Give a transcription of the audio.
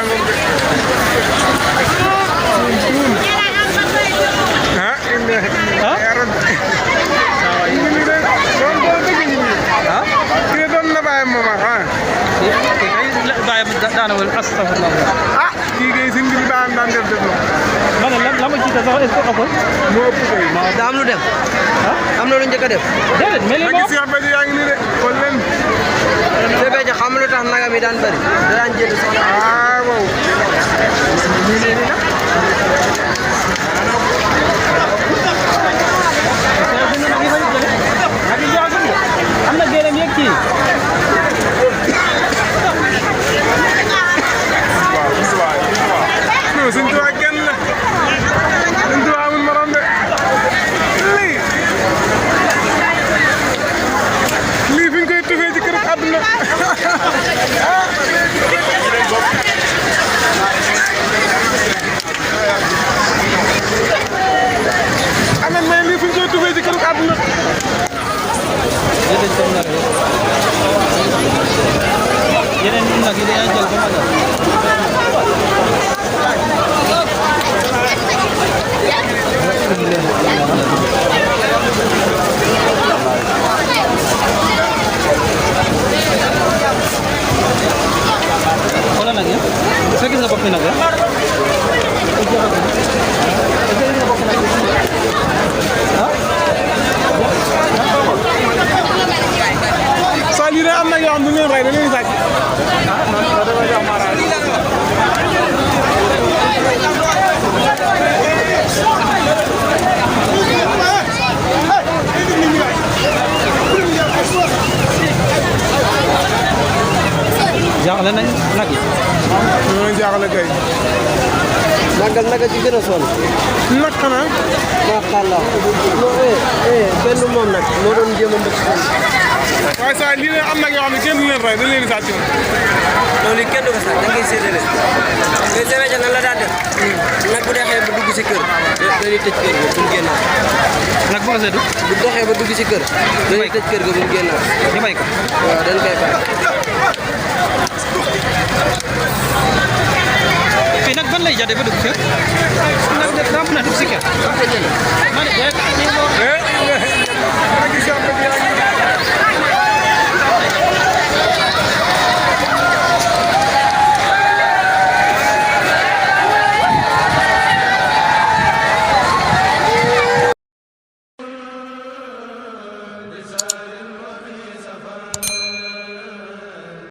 ngoog de ah indi yaron ini de doon dëgg ñi kii doon na bàyyi mama ah bàyyi daana wal astaghfirullah ah kii kay si mbir daan def def ma ne la ma jiite sax est-ce que ëppal moo ëpp kay daa am lu dem am na lu njëkk a def déedéet mais li nag Cheikh Béthio yaa ngi nii de kon leen Cheikh Béthio xam lu tax nagam yi daan bëri da daan jënd soxna ah wow am na gërëm yëg ci non Sëñ Tuubaa kenn la Sëñ Tuubaa amul morom de lii fi ñu koy tufee ci kër àdduna amen mais lii fi ñu koy tufee ci kër àdduna yeneen nag yi dañuy jël ba xoolal nag ya sa gis nga bopp nag ya saa lii de am na yoo xam ne du ngeen rey da ngeen sàcc jaaxle nañ nag yi ñoo jaaxle kay naga ci gën a sonn nag xanaa macha allah benn moom nag moo doon jéem a mbëkk waaye saa lii de am na yoo xam ne kenn du leen rey da leen sàcc loolu kenn du ko sax da ngay séddale mais Cheikh Béthio nan la daan def nag bu dexee ba dugg si kër dañuy tëj kër ga buñ génnaat nag boo seetu bu doxee ba dugg si kër dañuy tëj kër ga buñ génnaat ñu bay ko waaw dañ koy bàyyi fii nag ban lay jàddee ba dugg kër nag daa mën a dugg si kër ma ne nag Cheikh Béthio yaa ngi